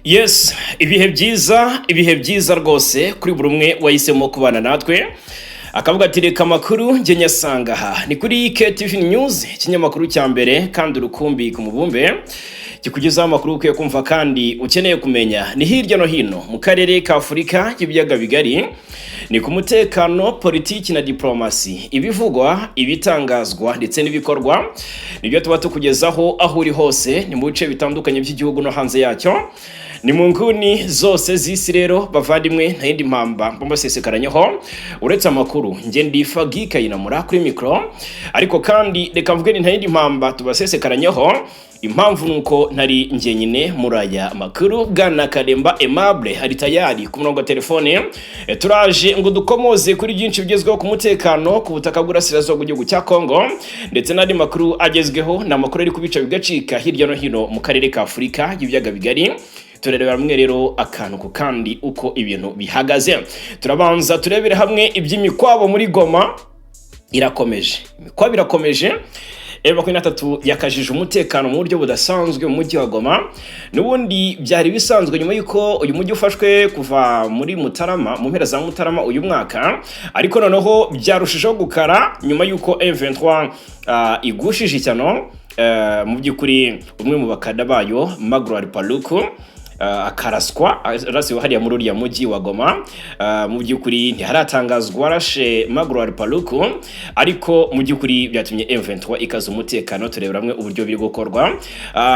Yes, ibihe byiza, ibihe byiza rwose kuri buri umwe wahisemo kubana natwe, akavuga ati: "Reka amakuru njye nyasanga aha." Ni kuri KTV News, ikinyamakuru cya mbere kandi urukumbi ku mubumbe kikugezaho amakuru ukwiye kumva kandi ukeneye kumenya. Ni hirya no hino mu karere ka Afurika y'ibiyaga bigari, ni ku mutekano, politiki na diplomasi. Ibivugwa, ibitangazwa ndetse n'ibikorwa nibyo tuba tukugezaho aho uri hose, ni mu bice bitandukanye by'igihugu no hanze yacyo, ni mu nguni zose z'isi. Rero bavandimwe, nta yindi mpamba mbasesekaranyeho uretse amakuru. Njye ndifa Kayinamura kuri mikoro, ariko kandi reka mvuge ni nta yindi mpamba tubasesekaranyeho. Impamvu ni uko ntari njyenyine muri aya makuru. Bwana Karemba Aimable ari tayari ku murongo wa telefone. Turaje ngo dukomoze kuri byinshi bigezweho ku mutekano ku butaka bw'Urasirazuba bw'igihugu cya Congo, ndetse n'andi makuru agezweho. Ni amakuru ari kubica bigacika hirya no hino mu karere ka Afurika y'ibiyaga bigari. Turebera hamwe rero akantu ku kandi uko ibintu bihagaze. Turabanza turebere hamwe iby'imikwabo muri Goma. Irakomeje, imikwabo irakomeje. M23 yakajije umutekano mu buryo budasanzwe mu mujyi wa Goma. N'ubundi byari bisanzwe nyuma y'uko uyu mujyi ufashwe kuva muri Mutarama, mu mpera za Mutarama uyu mwaka, ariko noneho byarushijeho gukara nyuma y'uko M23 igushije ishyano. Mu by'ukuri umwe mu bakada bayo, Magloire Paluku, akaraswa, arasiwe hariya muri uriya mujyi wa Goma. Mu by'ukuri ntiharatangazwa warashe Magloire Paluku, ariko mu by'ukuri byatumye M23 ikaza umutekano. Turebera hamwe uburyo biri gukorwa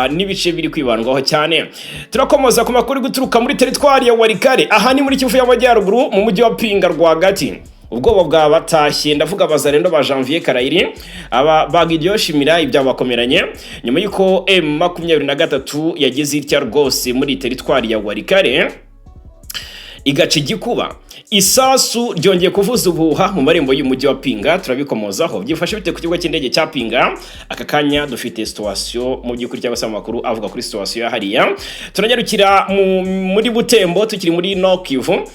n'ibice biri kwibandwaho cyane. Turakomoza ku makuru guturuka muri teritwari ya Walikale, aha ni muri Kivu y'Amajyaruguru, mu mujyi wa Pinga rwagati. Ubwoba bwabatashye, ndavuga Abazarendo ba Janvier Karayiri, aba bagiryoshimira ibyabakomeranye nyuma y'uko M23 yagize itya rwose muri teritwari ya Walikale igaca igikuba. Isasu ryongeye kuvuza ubuhuha mu marembo y'umujyi wa Pinga, turabikomozaho. Byifashe bite ku kibuga cy'indege cya Pinga? Aka kanya dufite situation mu by'ukuri, cyangwa se amakuru avuga kuri situation ya hariya. Turanyarukira muri Butembo, tukiri muri Nord Kivu,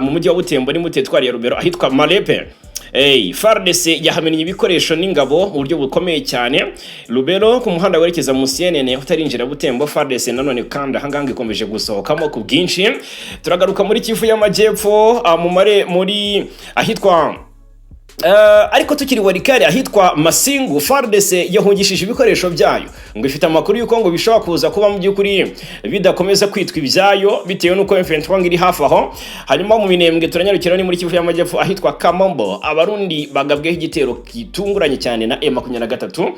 mu mujyi wa Butembo, ni muri teritwari ya Rubero, ahitwa Malepe. Hey, FARDC yahamennye ibikoresho n'ingabo mu buryo bukomeye cyane. Lubero, ku muhanda werekeza mu CNN utarinjira Butembo, FARDC nanone kandi ahangaha ikomeje gusohokamo ku bwinshi. Turagaruka muri Kivu y'Amajyepfo, mu mare muri ahitwa ariko tukiri Walikale, ahitwa Masingu, FARDC yahungishije ibikoresho byayo, ngo ifite amakuru y'uko ngo bishobora kuza kuba mu by'ukuri bidakomeza kwitwa ibyayo bitewe n'uko M23 ngo iri hafi aho. Hanyuma mu Minembwe turanyarukira, ni muri Kivu y'Amajyepfo, ahitwa Kamombo, Abarundi bagabweho igitero gitunguranye cyane na M23,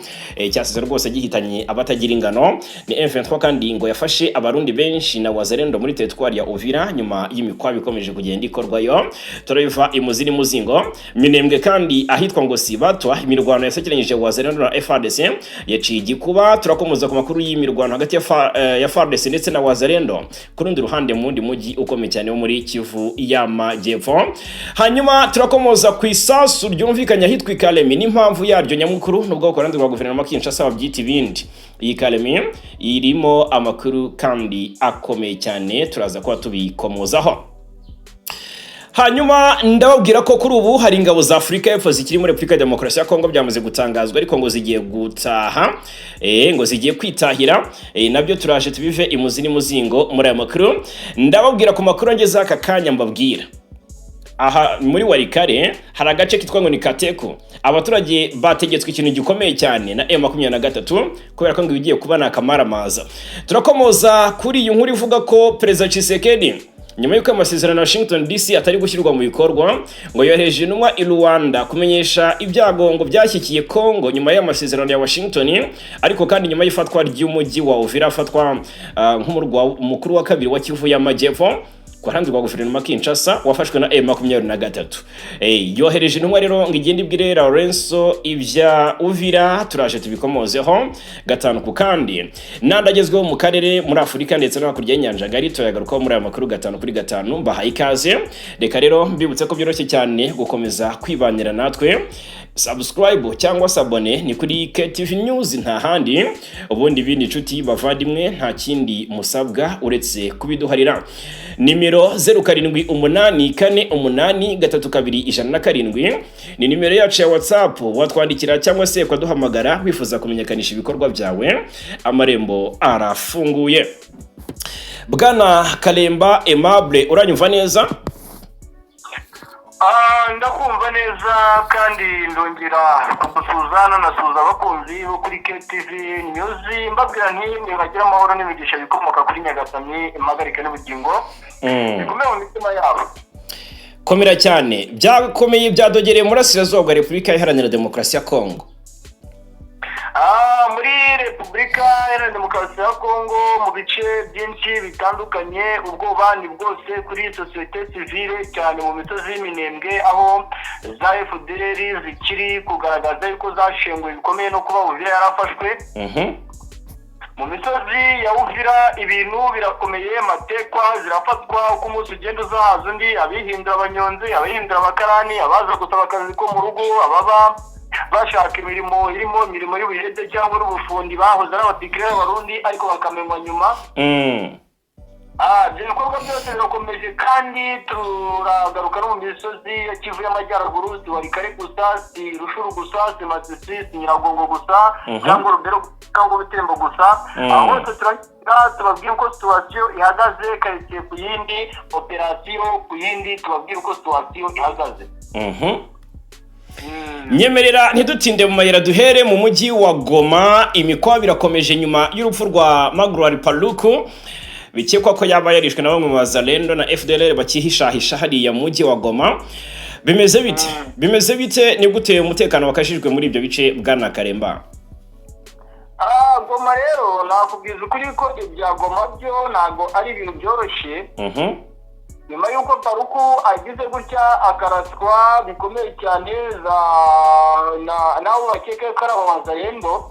cyasize rwose gihitanye abatagira ingano. Ni M23 kandi ngo yafashe Abarundi benshi na Wazalendo muri teritwari ya Uvira nyuma y'imikwabo ikomeje kugenda ikorwayo. Turabiva imuzi n'umuzingo. Minembwe kandi, ahitwa ngo Sibatwa, imirwano yasekeranyije Wazalendo na FARDC yaciye igikuba. Turakomoza ku makuru y'imirwano hagati ya FARDC ndetse na Wazalendo ku rundi ruhande, mu wundi mujyi ukomeye cyane wo muri Kivu y'Amajyepfo. Hanyuma turakomoza ku isasu ryumvikanye ahitwa Ikalemi n'impamvu yaryo nyamukuru, nubwo ku ruhande rwa guverinoma Kinshasa babyita ibindi. Iyi Kalemi irimo amakuru kandi akomeye cyane, turaza kuba tubikomozaho. Hanyuma ndababwira ko kuri ubu hari ingabo za Afurika y'Epfo zikiri muri Repubulika ya Demokarasi ya Kongo, byamaze gutangazwa, ariko ngo zigiye gutaha, ngo zigiye kwitahira. Nabyo turaje tubive imuzi n'imuzingo muri aya makuru. Ndababwira ku makuru ngeze aka kanya, mbabwira aha muri Walikale hari agace kitwa ngo ni Kateko. Abaturage bategetswe ikintu gikomeye cyane na M23 kubera ko ngo ibigiye kuba ni akamaramaza. Turakomoza kuri iyi nkuru ivuga ko Perezida Tshisekedi, nyuma y'uko amasezerano ya Washington DC atari gushyirwa mu bikorwa, ngo yohereje intumwa i Luanda kumenyesha ibyago ngo byashyikiye Congo nyuma y'amasezerano ya Washington, ariko kandi nyuma y'ifatwa ry'umujyi wa Uvira, afatwa nk'umurwa mukuru wa kabiri wa Kivu y'Amajyepfo ku ruhande rwa guverinoma Kinshasa, wafashwe na M23. Yohereje intumwa rero ngo igende ibwire Lourenço ibya Uvira. Turaje tubikomozeho gatanu ku kandi. N'andi agezweho mu karere, muri Afurika ndetse no hakurya y'inyanja ngari, turayagarukaho muri aya makuru gatanu kuri gatanu. Mbahaye ikaze. Reka rero mbibutse ko byoroshye cyane gukomeza kwibanira natwe. Subscribe cyangwa s'abonner, ni kuri KTV News, nta handi. Ubundi ibindi, inshuti bavandimwe, nta kindi musabwa uretse kubiduharira. Nimero 0784832107 ni nimero yacu ya WhatsApp. Watwandikira cyangwa se ukaduhamagara wifuza kumenyekanisha ibikorwa byawe, amarembo arafunguye. Bwana Kalemba Aimable, uranyumva neza? Ndakumva neza kandi ndongera kugusuhuza, nanasuhuza abakunzi bo kuri KTV News, mbabwira nti nibagira amahoro n'imigisha bikomoka kuri Nyagasani, impagarike n'ubugingo bigume mu mitima yabo. Komera cyane. Byakomeye, byadogereye mu burasirazuba bwa Repubulika Iharanira Demokarasi ya Kongo. Muri Repubulika Iharanira Demokarasi ya Kongo, mu bice byinshi bitandukanye, ubwoba ni bwose kuri sosiyete sivile, cyane mu misozi y'iminembwe, aho za FDLR zikiri kugaragaza yuko zashenguwe bikomeye no kuba Uvira yarafashwe. Mu misozi ya Uvira ibintu birakomeye, matekwa zirafatwa uko umunsi ugenda uzahaza undi, abihindura abanyonzi, abihindura abakarani, abaza gusaba akazi ko mu rugo, ababa bashaka imirimo irimo imirimo y'ubuhede cyangwa n'ubufundi, bahoze ari abatikire b'Abarundi ariko bakamenywa nyuma. Ibyo bikorwa byose birakomeje, kandi turagaruka no mu misozi ya Kivu y'Amajyaruguru. Si Walikale gusa, si Rutshuru gusa, si Masisi, si Nyiragongo gusa cyangwa Rubero cyangwa Butembo gusa. Aho hose turagira tubabwire uko situation ihagaze, karitsiye ku yindi, operasiyo ku yindi, tubabwire uko situation ihagaze. Nyemerera ntidutinde mu mayira, duhere mu mujyi wa Goma. Imikwa birakomeje nyuma y'urupfu rwa Magloire Paluku, bikekwa ko yaba yarishwe na bamwe mu Bazalendo na FDLR bakihishahisha hariya mu mujyi wa Goma. Bimeze bite? Bimeze bite? Ni gute umutekano wakajijwe muri ibyo bice, bwana Karemba? Goma rero, nakubwiza ukuri ko ibya Goma byo ntabwo ari ibintu byoroshye. Nyuma y'uko Paluku agize gutya akaraswa bikomeye cyane za n'abo bakeka ko ari Abawazalendo,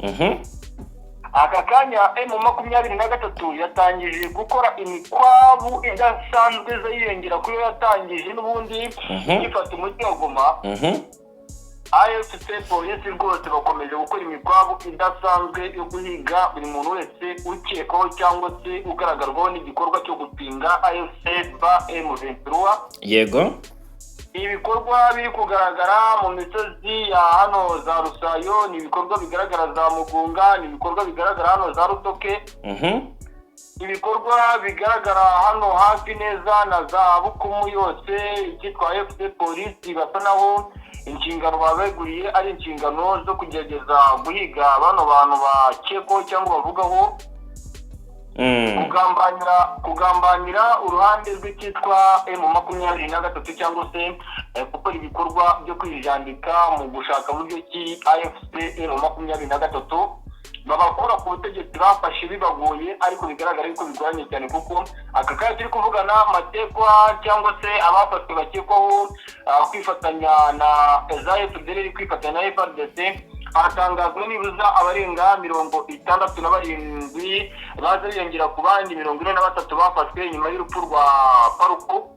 aka kanya M23 yatangije gukora imikwabu idasanzwe zo yiyongera kuri yo yatangije n'ubundi ifata umujyi wa Goma. AFC, polisi rwose bakomeje gukora imikwabu idasanzwe yo guhiga buri muntu wese ukekwaho cyangwa se ugaragarwaho n'igikorwa cyo gupinga AFC ba M23. Ibikorwa biri kugaragara mu misozi ya hano za Rusayo, ni ibikorwa bigaragara za Mugunga, ni ibikorwa bigaragara hano za Rutoke, ibikorwa bigaragara hano hafi neza na za Bukumu yose. Icyitwa AFC, polisi basa naho inshingano babeguriye ari inshingano zo kugerageza guhiga bano bantu bakekwaho cyangwa bavugaho kugambanira uruhande rw'icyitwa M23 cyangwa se gukora ibikorwa byo kwijandika mu gushaka buryo ki AFC M23 babakura ku butegetsi bafashe bibagoye, ariko bigaragara yuko bigoranye cyane, kuko aka kanya turi kuvugana, matekwa cyangwa se abafashwe bakekwaho kwifatanya na za FDLR, kwifatanya na FARDC, hatangazwa nibuza abarenga 67 baza biyongera ku bandi 43 bafashwe nyuma y'urupfu rwa Paluku.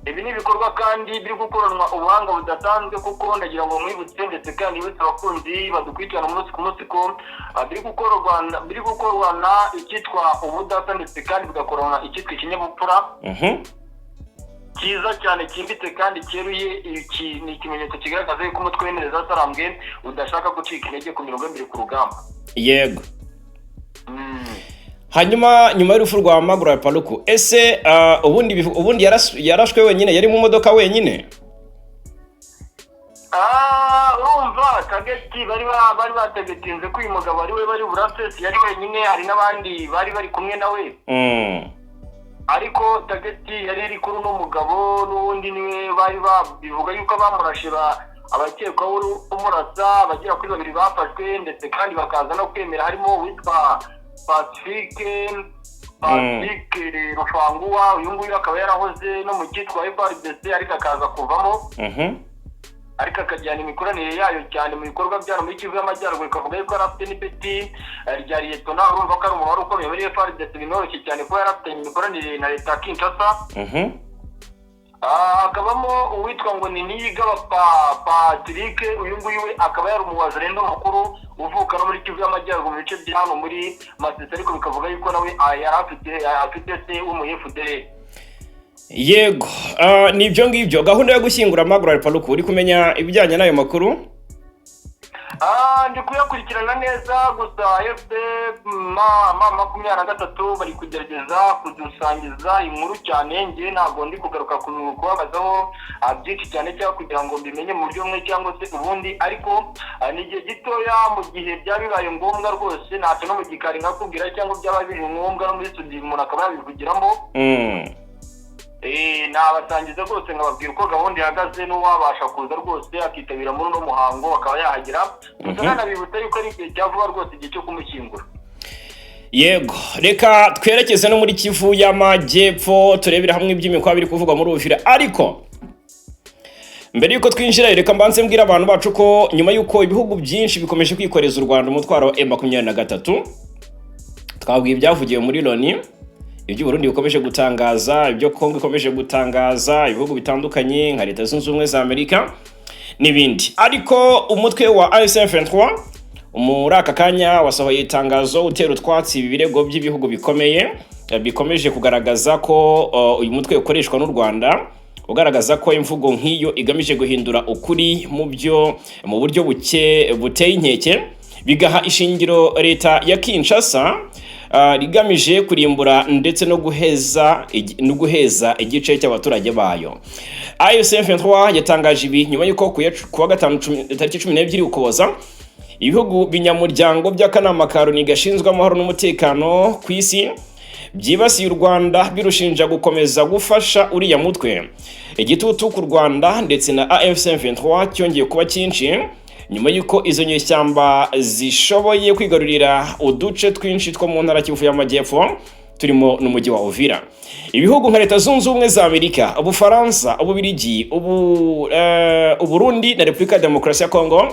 Ibi ni ibikorwa kandi biri gukoranwa ubuhanga budasanzwe, kuko ndagira ngo mwibutse ndetse kandi mwibutse abakunzi badukurikirana umunsi ku munsi ko biri gukorwa na icyitwa ubudasa, ndetse kandi bigakoranwa icyitwa ikinyabupfura cyiza cyane, cyimbitse kandi cyeruye. Iki ni ikimenyetso kigaragaza yuko umutwe w'Intare za Sarambwe udashaka gucika intege ku mirongo y'imbere ku rugamba. Hanyuma nyuma y'urupfu rwa Magloire Paluku, ese ubundi yarashwe wenyine? Yari mu modoka wenyine? Urumva target bari batargetinze ko uyu mugabo ari we bari burase, yari wenyine, hari n'abandi bari bari kumwe nawe, ariko target yari iri kuri uno mugabo n'ubundi niwe bari babivuga yuko bamurashe. Abakekwaho kumurasa abagera kuri babiri bafashwe, ndetse kandi bakaza no kwemera, harimo uwitwa Pacifique Rufanguwa. Uyu nguyu akaba yarahoze no mu cyitwa FARDC, ariko akaza kuvamo, ariko akajyana imikoranire yayo cyane mu bikorwa byayo muri Kivu y'Amajyaruguru, ikavuga yuko yari afite n'ipeti rya liyetona. Urumva ko ari umuntu wari ukomeye muri FARDC, binoroshye cyane kuba yari afite imikoranire na leta ya Kinshasa. Hakabamo uwitwa ngo ni Niyigaba Patrick. Uyu nguyu we akaba yari umuwazalendo mukuru uvuka no muri Kivu y'Amajyaruguru, mu bice bya hano muri Masisi, ariko bikavuga yuko nawe yari afite se w'umu FDLR. Yego, ni ibyo ngibyo. Gahunda yo gushyingura Magloire Paluku, uri kumenya ibijyanye n'ayo makuru? Ndi kuyakurikirana neza, gusa AFC M23 bari kugerageza kudusangiza inkuru cyane. Njye ntabwo ndi kugaruka kubabazaho byinshi cyane cyangwa kugira ngo mbimenye mu buryo bumwe cyangwa se ubundi, ariko ni igihe gitoya. Mu gihe byaba bibaye ngombwa rwose ntacyo no mu gikari nkakubwira, cyangwa byaba biri ngombwa no muri studio umuntu akaba yabivugiramo. Nabasangiza rwose nkababwira uko gahunda ihagaze, n'uwabasha kuza rwose akitabira muri uno muhango akaba yahagera. Gusa nanabibutsa yuko ari igihe cya vuba rwose, igihe cyo kumushyingura. Yego, reka twerekeze no muri Kivu y'Amajyepfo, turebere hamwe iby'imikwa biri kuvugwa muri Uvira. Ariko mbere y'uko twinjira, reka mbanze mbwira abantu bacu ko nyuma y'uko ibihugu byinshi bikomeje kwikoreza u Rwanda umutwaro wa M23, twabwiye ibyavugiwe muri Loni, ibyo Burundi bikomeje gutangaza, ibyo Kongo ikomeje gutangaza, ibihugu bitandukanye nka Leta Zunze Ubumwe za Amerika n'ibindi. Ariko umutwe wa AFC M23 muri aka kanya wasohoye itangazo utera utwatsi ibi birego by'ibihugu bikomeye bikomeje kugaragaza ko uyu mutwe ukoreshwa n'u Rwanda, ugaragaza ko imvugo nk'iyo igamije guhindura ukuri mu buryo buke buteye inkeke, bigaha ishingiro leta ya Kinshasa rigamije kurimbura ndetse no guheza igice cy'abaturage bayo. AFC M23 yatangaje ibi nyuma y'uko kuwa gatanu tariki 12 Ukuboza, ibihugu binyamuryango by'akanama ka Loni gashinzwe amahoro n'umutekano ku isi byibasiye u Rwanda, birushinja gukomeza gufasha uriya mutwe. Igitutu ku Rwanda ndetse na AFC M23 cyongeye kuba cyinshi nyuma y'uko izo nyeshyamba zishoboye kwigarurira uduce twinshi two mu ntara Kivu y'Amajyepfo, turimo n'umujyi wa Uvira. Ibihugu nka Leta Zunze Ubumwe za Amerika, Ubufaransa, Ububirigi, Uburundi na Repubulika ya Demokarasi ya Kongo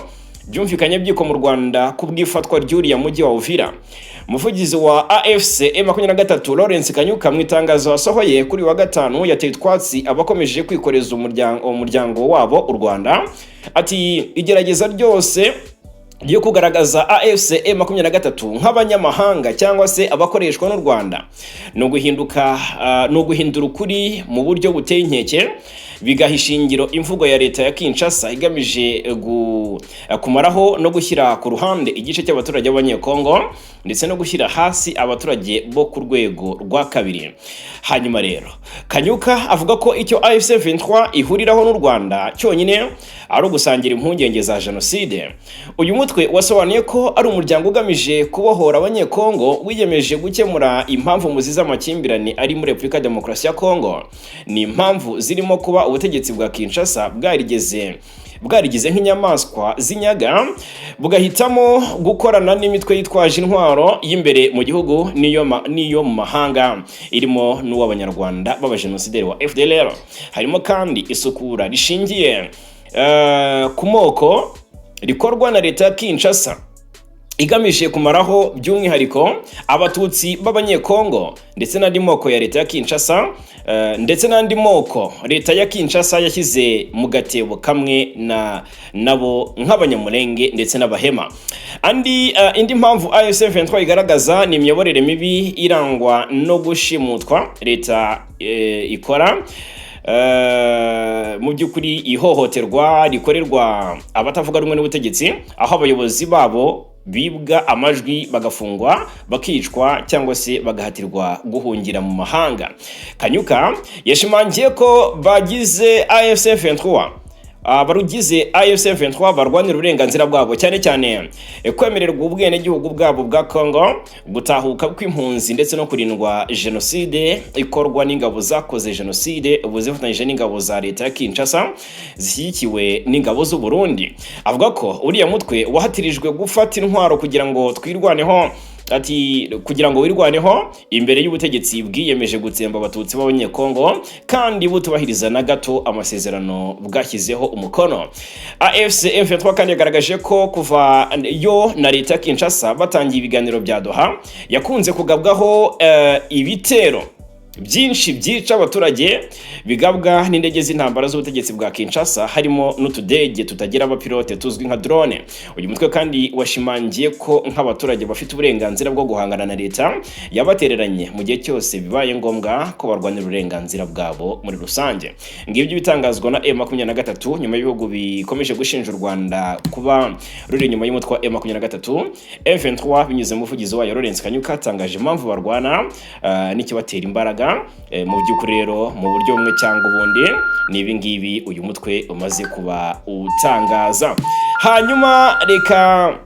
byumvikanye byiko mu Rwanda ku bw'ifatwa ry'uriya mujyi wa Uvira. Umuvugizi wa AFC M23, Lawrence Kanyuka, mu itangazo wasohoye kuri wa gatanu, yateye utwatsi abakomeje kwikoreza umuryango wabo u Rwanda. Ati: "Igerageza ryose ryo kugaragaza AFC M23 nk'abanyamahanga cyangwa se abakoreshwa n'u Rwanda ni uguhindura ukuri mu buryo buteye inkeke, bigaha ishingiro imvugo ya leta ya Kinshasa igamije kumaraho no gushyira ku ruhande igice cy'abaturage b'Abanyekongo ndetse no gushyira hasi abaturage bo ku rwego rwa kabiri." Hanyuma rero Kanyuka avuga ko icyo AFC 23 ihuriraho n'u Rwanda cyonyine ari ugusangira impungenge za jenoside. Uyu mutwe wasobanuye ko ari umuryango ugamije kubohora Abanyekongo, wiyemeje gukemura impamvu muzi z'amakimbirane ari muri Repubulika ya Demokarasi ya Kongo. Ni impamvu zirimo kuba ubutegetsi bwa Kinshasa bwarigize nk'inyamaswa z'inyaga, bugahitamo gukorana n'imitwe yitwaje intwaro y'imbere mu gihugu n'iyo mu mahanga, irimo n'uw'Abanyarwanda b'abajenosideri wa FDLR. Harimo kandi isukura rishingiye ku moko rikorwa na leta ya Kinshasa igamije kumaraho by'umwihariko Abatutsi b'Abanyekongo ndetse n'andi moko ya leta ya Kinshasa ndetse n'andi moko leta ya Kinshasa yashyize mu gatebo kamwe na nabo nk'Abanyamulenge ndetse n'Abahema. Indi mpamvu AFC M23 igaragaza ni imiyoborere mibi irangwa no gushimutwa leta ikora, mu by'ukuri ihohoterwa rikorerwa abatavuga rumwe n'ubutegetsi, aho abayobozi babo bibwa amajwi, bagafungwa, bakicwa cyangwa se bagahatirwa guhungira mu mahanga. Kanyuka yashimangiye ko bagize AFC M23 abarugize AFC M23 barwanira uburenganzira bwabo, cyane cyane kwemererwa ubwenegihugu bwabo bwa Congo, gutahuka kw'impunzi ndetse no kurindwa jenoside ikorwa n'ingabo zakoze jenoside ubu zifatanyije n'ingabo za leta ya Kinshasa zishyigikiwe n'ingabo z'u Burundi. Avuga ko uriya mutwe wahatirijwe gufata intwaro kugira ngo twirwaneho, ati kugira ngo wirwaneho imbere y'ubutegetsi bwiyemeje gutsemba Abatutsi b'Abanyekongo kandi butubahiriza na gato amasezerano bwashyizeho umukono. AFC M23 kandi yagaragaje ko kuva yo na leta ya Kinshasa batangiye ibiganiro bya Doha, yakunze kugabwaho ibitero. Byinshi byica abaturage bigabwa n'indege z'intambara z'ubutegetsi bwa Kinshasa, harimo n'utudege tutagira abapilote tuzwi nka drone. Uyu mutwe kandi washimangiye ko nk'abaturage bafite uburenganzira bwo guhangana na leta yabatereranye mu gihe cyose bibaye ngombwa ko barwanira uburenganzira bwabo muri rusange. Ngibyo bitangazwa na M23 nyuma y'ibihugu bikomeje gushinja u Rwanda kuba ruri inyuma y'umutwe wa M23. M23 binyuze mu muvugizi wayo Lawrence Kanyuka atangaje impamvu barwana n'ikibatera imbaraga. Mu by'ukuri rero, mu buryo bumwe cyangwa ubundi, ni ibi ngibi uyu mutwe umaze kuba utangaza. Hanyuma reka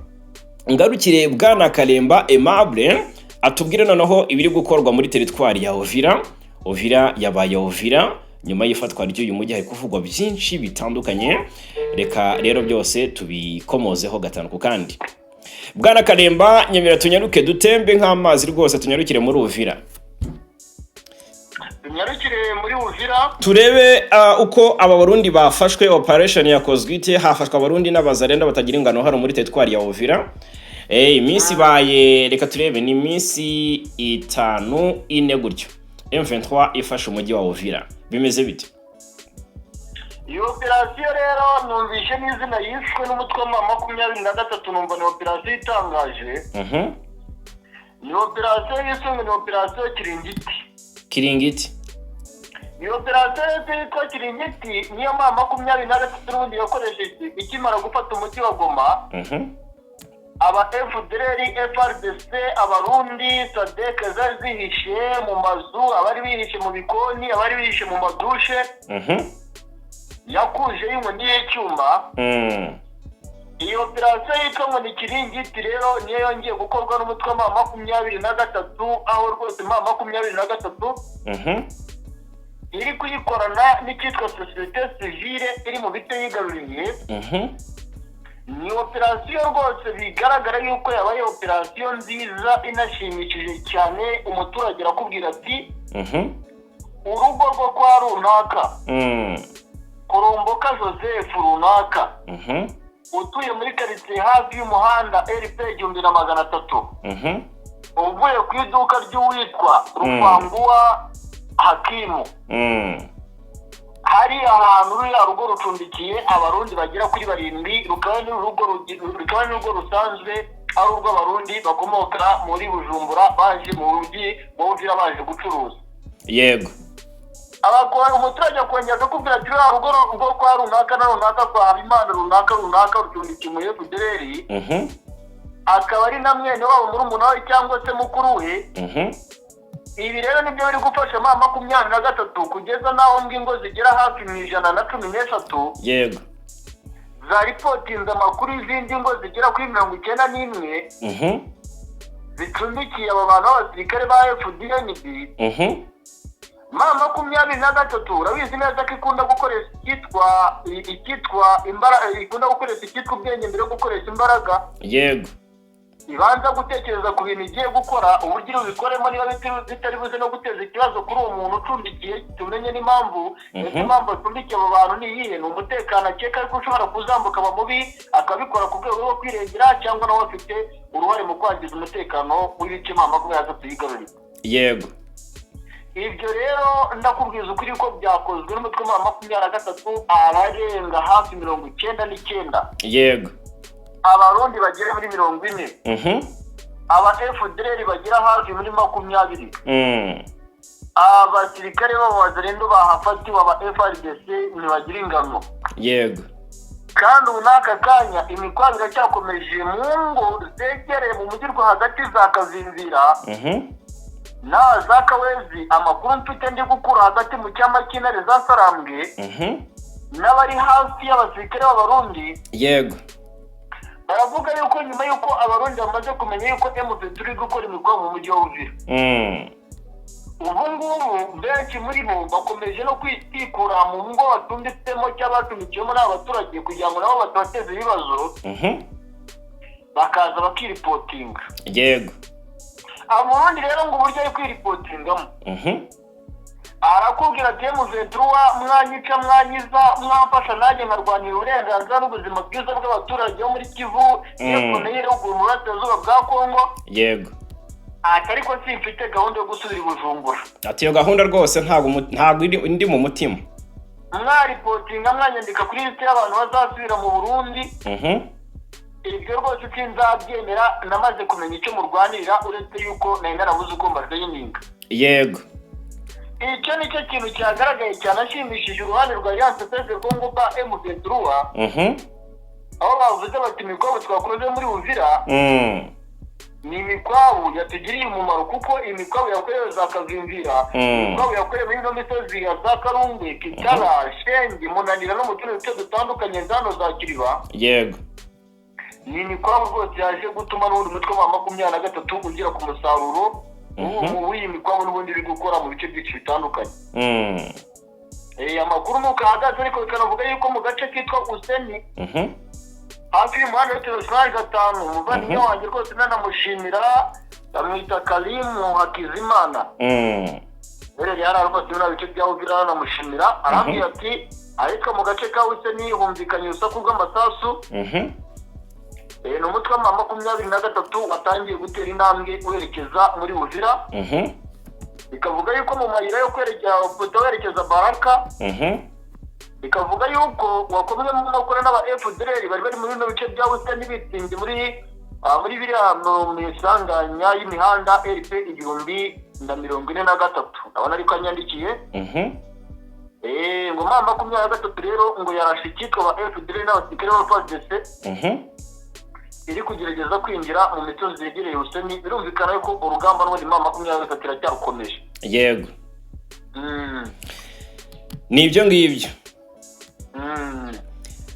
ngarukire Bwana Karemba Aimable atubwire noneho ibiri gukorwa muri teritwari ya Uvira. Uvira yabaye Uvira nyuma y'ifatwa ry'uyu mujyi, hari kuvugwa byinshi bitandukanye. Reka rero byose tubikomozeho gatanu ku kandi. Bwana Karemba, nyemera tunyaruke, dutembe nk'amazi rwose, tunyarukire muri Uvira. Tunyarukire muri Uvira. Turebe uko aba Barundi bafashwe. Operation yakozwe ite? Hafashwe Abarundi n'Abazarenda batagira ingano hano muri teritwari ya Uvira. Iminsi ibaye, reka turebe, ni iminsi 5, 4 gutyo M23 ifashe umujyi wa Uvira. Bimeze bite? Iyo operasiyo rero numvishe n'izina yiswe n'umutwe wa 23, numva ni operasiyo itangaje. Ni operasiyo yiswe ngo ni operasiyo Kiringiti. Kiringiti. Ni operasiyo yose yitwa Kiringiti, niyo M23 n'ubundi yakoresheje ikimara gufata umujyi wa Goma. Aba FDLR, FARDC, Abarundi, SADC zari zihishe mu mazu, abari bihishe mu bikoni, abari bihishe mu madushe, yakujeho inkoni y'icyuma. Iyi operasiyo yitwa ngo ni Kiringiti rero niyo yongeye gukorwa n'umutwe wa M23, aho rwose M23 iri kuyikorana n'icyitwa sosiyete sivile iri mu bice yigaruriye. Ni operasiyo rwose bigaragara yuko yabaye operasiyo nziza inashimishije cyane. Umuturage arakubwira ati: "Urugo rwo kwa runaka, Kuromboka Joseph runaka, utuye muri karitsiye hafi y'umuhanda RP 1300, uvuye ku iduka ry'uwitwa Rufanguwa Hakimu, hari ahantu ruriya rugo rucumbikiye Abarundi bagera kuri barindwi, rukaba n'urugo rusanzwe ari urw'Abarundi bakomoka muri Bujumbura baje mu mujyi wa Uvira baje gucuruza." Umuturage akongera akakubwira ati: "Ruriya rugo rwo kwa runaka na runaka, kwa Habimana runaka runaka, rucumbikiye umu FDLR, akaba ari na mwene wabo, murumuna we cyangwa se mukuru we." Ibi rero nibyo biri gufasha M23 kugeza n'aho ngo ingo zigera hafi mu 113 zaripotinze amakuru y'izindi ngo zigera kuri 91 zicumbikiye aba bantu b'abasirikare ba FDNB. M23 urabizi neza ko ikunda gukoresha icyitwa imbaraga, ikunda gukoresha icyitwa ubwenge mbere yo gukoresha imbaraga. Ibanza gutekereza ku bintu igiye gukora, uburyo iri bubikoremo, niba bitari buze no guteza ikibazo kuri uwo muntu ucumbikiye. Tumenye n'impamvu. Ese impamvu acumbikiye abo bantu ni iyihe? Ni umutekano akeka ko ushobora kuzambuka aba mubi, akabikora ku rwego rwo kwirengera, cyangwa nawe afite uruhare mu kwangiza umutekano w'ibice M23 yigaruriye? Ibyo rero ndakubwiza ukuri ko byakozwe n'umutwe wa 23, abarenga hafi 99, Abarundi bagera muri 40, aba FDLR bagera hafi muri 20, abasirikare b'Abazarendo bahafatiwe, aba FARDC ntibagira ingano. Kandi ubu n'aka kanya imikwabo iracyakomeje mu ngo zegereye mu mujyi rwagati za Kazinzira na za Kawezi. Amakuru mfite ndi gukura hagati mu cyama cy'intare za Sarambwe n'abari hafi y'abasirikare b'Abarundi, baravuga yuko nyuma y'uko Abarundi bamaze kumenya yuko M23 iri gukora imikwabo mu mujyi wa Uvira, ubu ngubu benshi muri bo bakomeje no kwikura mu ngo bacumbitsemo cyangwa bacumbikiyemo n'aba baturage, kugira ngo nabo batabateza ibibazo, bakaza bakiripotinga. Abarundi rero ngo uburyo ari kwiripotingamo, arakubwira ati: "M23 mwanyica, mwanyiza, mwamfasha nanjye nkarwanira uburenganzira n'ubuzima bwiza bw'abaturage bo muri Kivu y'Epfo n'iyo ruguru mu burasirazuba bwa Kongo." Ati ariko simfite gahunda yo gusubira i Bujumbura. Ati iyo gahunda rwose ntabwo indi mu mutima. Mwaripotinga, mwanyandika kuri lisite y'abantu bazasubira mu Burundi, ibyo rwose sinzabyemera. Namaze kumenya icyo murwanirira, uretse yuko nari narabuze uko mbajoyininga. Icyo ni cyo kintu cyagaragaye cyanashimishije uruhande rwa Alliance Fleuve Congo pa M23, aho bavuze bati imikwabu twakoze muri Uvira ni imikwabu yatugiriye umumaro, kuko imikwabu yakorewe za Kavimvira, imikwabu yakorewe muri ino misozi ya za Karungwe, Kitara, Shenge, Munanira no mu tundi duce dutandukanye zano za Kiriba, ni imikwabu rwose yaje gutuma n'ubundi mutwe wa 23 ugera ku musaruro w'iyi mikwabu n'ubundi iri gukora mu bice byinshi bitandukanye. Amakuru nuko ahagaze, ariko bikanavuga yuko mu gace kitwa Useni, hafi y'umuhanda wa International 5, umuvandimwe wanjye rwose nanamushimira, bamwita Karimu Hakizimana, uherereye hariya rwose muri bice bya Uvira, nanamushimira, arambwira ati ahitwa mu gace ka Useni humvikanye urusaku rw'amasasu. Ni umutwe wa 23 watangiye gutera intambwe werekeza muri Uvira. Bikavuga yuko mu mayira yo kwerekeza werekeza Baraka, bikavuga yuko wakomwe mu nkokora n'aba FDLR bari muri bino bice bya Busitani, bitsinze muri biriya mu isanganya y'imihanda RP 1043. Ndabona ariko anyandikiye. Ngo ma 23 rero ngo yarashe icyitwa ba FDLR n'abasirikare ba FARDC iri kugerageza kwinjira mu misozi yegereye Buseni. Birumvikana yuko urugamba n'ubundi ma 23 iracyarukomeje. Ni ibyo ngibyo.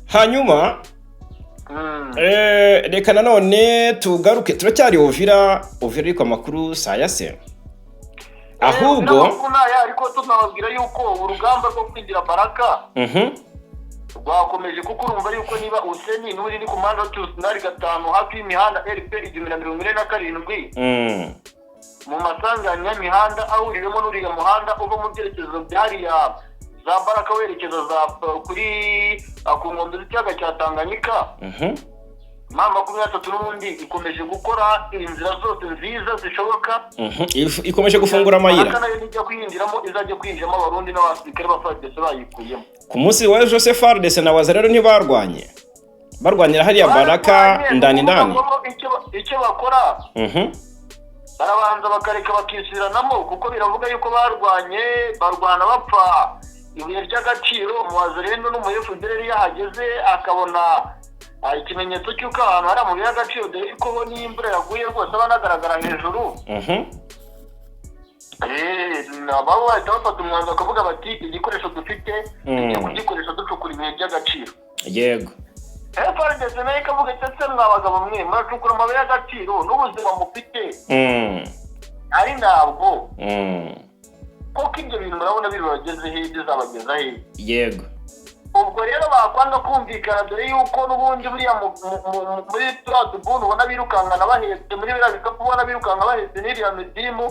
Hanyuma reka nanone tugaruke, turacyari Uvira. Uvira ariko amakuru si aya se ahubwo. Amakuru ni aya, ariko tunababwira yuko urugamba rwo kwinjira Baraka rwakomeje, kuko urumva yuko niba Useni n'uri ni ku muhanda wa Tusinari 5, hafi y'imihanda RP 1047, mu masanganya y'imihanda ahuriwemo n'uriya muhanda uva mu byerekezo byariya za Baraka werekeza za kuri ku nkombe z'ikiyaga cya Tanganyika, ma 23 n'ubundi ikomeje gukora inzira zose nziza zishoboka. Ikomeje gufungura amayira. Baraka nayo nijya kuyinjiramo, izajya kwinjiramo Abarundi n'abasirikare ba FARDC bayikuyemo. Ku munsi wa ejo se FARDC na Wazalendo ntibarwanye, barwanira hariya Baraka? Barwanye, ndani ni ukuvuga ndani. ngo icyo bakora, barabanza bakareka bakisubiranamo, kuko biravuga yuko barwanye, barwana bapfa ibuye ry'agaciro. Umuwazalendo n'umu FDLR iyo ahageze akabona ikimenyetso cy'uko ahantu hari amabuye y'agaciro, dore ko ho n'iyo imvura yaguye rwose aba anagaragara hejuru, nabo bahita bafata umwanzuro bakavuga bati igikoresho dufite tugiye kugikoresha ducukura ibuye ry'agaciro. FARDC nayo ikavuga iti ese mwa bagabo mwe, muracukura amabuye y'agaciro n'ubuzima mufite ari ntabwo koko ibyo bintu murabona bibageze hehe, bizabageza hehe? Ubwo rero bakwanga kumvikana, dore yuko n'ubundi buriya muri turiya tubuni ubona birukankana bahetse, muri biriya bikapu ubona birukanka bahetse n'iriya midimu,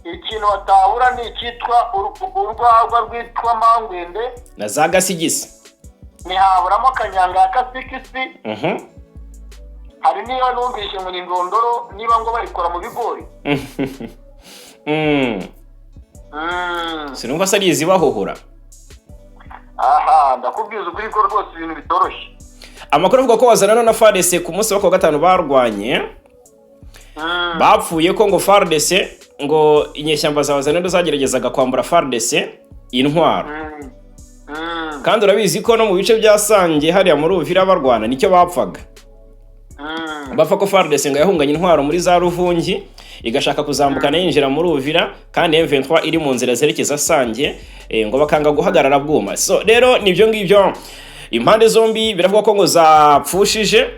ikintu batabura ni icyitwa urwagwa rwitwa mangwende na za gasigisi. Ntihaburamo kanyanga ya kasikisi. Hari n'iyo numvise ngo ni ingondoro, niba ngo bayikora mu bigori. Sinumva se ari izibahuhura. Aha ndakubwiza ukuri ko rwose ibintu bitoroshye. Amakuru avuga ko Wazalendo na FARDC ku munsi wo kuwa gatanu barwanye, bapfuye ko ngo FARDC, ngo inyeshyamba za Wazalendo zageragezaga kwambura FARDC intwaro. Kandi urabizi ko no mu bice bya Sange hariya muri Uvira barwana nicyo bapfaga. Bapfa ko FARDC ngo yahunganye intwaro muri za Ruvungi, igashaka kuzambukana yinjira muri Uvira, kandi M23 iri mu nzira zerekeza Sange, ngo bakanga guhagarara bwuma. So rero nibyo ngibyo, impande zombi biravuga ko ngo zapfushije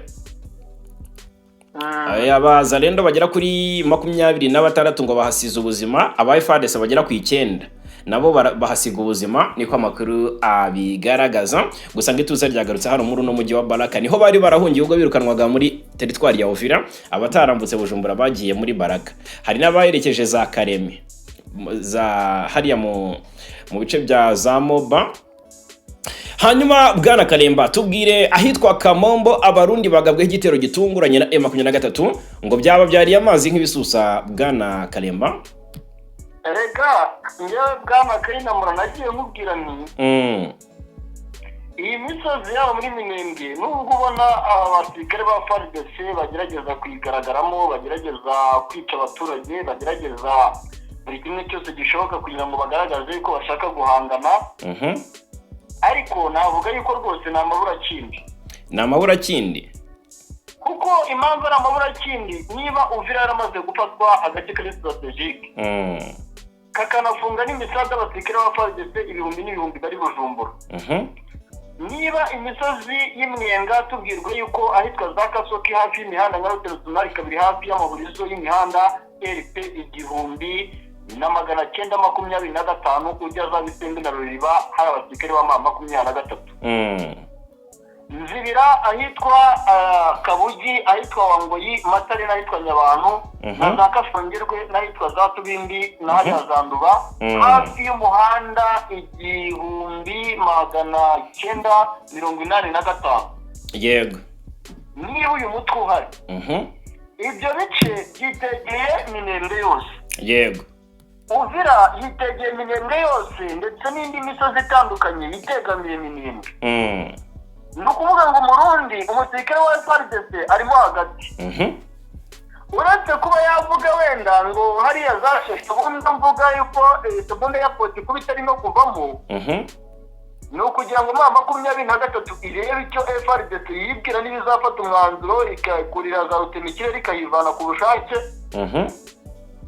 Abazalendo bagera kuri 26 ngo bahasize ubuzima, aba FARDC bagera ku 9 nabo bahasiga ubuzima, niko amakuru abigaragaza. Gusa ngo ituze ryagarutse hano muri uno mujyi wa Baraka, niho bari barahungiye ubwo birukanwaga muri teritwari ya Uvira. Abatarambutse Bujumbura bagiye muri Baraka, hari n'abaherekeje za Kareme, za hariya mu bice bya za Moba. Hanyuma bwana Kalemba, tubwire ahitwa Kamombo, Abarundi bagabweho igitero gitunguranye na M23, ngo byaba byariye amazi nk'ibisusa, bwana Kalemba. Rega ngewe bwana Kayinamura nagiye nkubwira nti iyi misozi yaba muri Minembwe, nubwo ubona aba basirikare ba FARDC bagerageza kuyigaragaramo, bagerageza kwica abaturage, bagerageza buri kimwe cyose gishoboka kugira ngo bagaragaze ko bashaka guhangana, ariko navuga yuko rwose ni amaburakindi. Ni amaburakindi. Kuko impamvu ari amaburakindi, niba Uvira yaramaze gufatwa, agace kari stratégique, kakanafunga n'imisanzu abasirikare ba FARDC ibihumbi n'ibihumbi bari Bujumbura, niba imisozi y'Imwenga tubwirwa yuko ahitwa za Kasoki hafi y'imihanda nka route nationale 2, hafi y'amahurizo y'imihanda RP 1925 ujya za Bisembe na Ruriba, hari abasirikare ba M23, Nzibira, ahitwa Kabugi, ahitwa Wangoyi, Matare n'ahitwa Nyabantu, na za Kashongerwe n'ahitwa za Tubimbi na hariya za Nduba, hafi y'umuhanda 1985, niba uyu mutwe uhari, ibyo bice byitegeye Minembwe yose. Uvira yitegeye Minembwe yose, ndetse n'indi misozi itandukanye yitegamiye Minembwe. Ni ukuvuga ngo Umurundi, umusirikare wa FARDC arimo hagati, uretse kuba yavuga wenda ngo hariya za Shabunda, mvuga yuko Shabunda airport kuba itarimo kuvamo, ni ukugira ngo M23 irebe icyo FARDC yibwira n'ibizafata umwanzuro, ikakurira za rutemikirere ikayivana ku bushake.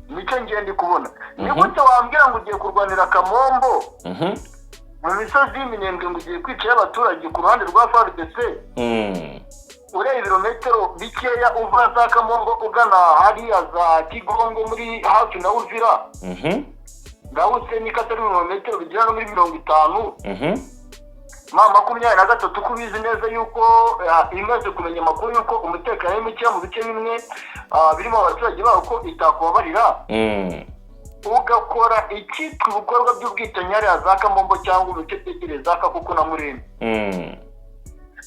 Nicyo ngiye ndi kubona. Ni gute wambwira ngo ugiye kurwanira Kamombo mu misozi y'Iminembwe, ngo ugiye kwicayo abaturage ku ruhande rwa FARDC, ureba ibirometero bikeya uva za Kamongo ugana hariya za Kigongo muri hafi na Uvira, ndabutse niko atari ibirometero bigera no muri 50. M23, ko ubizi neza yuko imaze kumenya amakuru yuko umutekano ari mukeya mu bice bimwe birimo abaturage bawo, ko itakubabarira, ugakora icyitwa ibikorwa by'ubwicanyi hariya za Kamombo cyangwa mu bice byegereye za Kakuku na Murembe?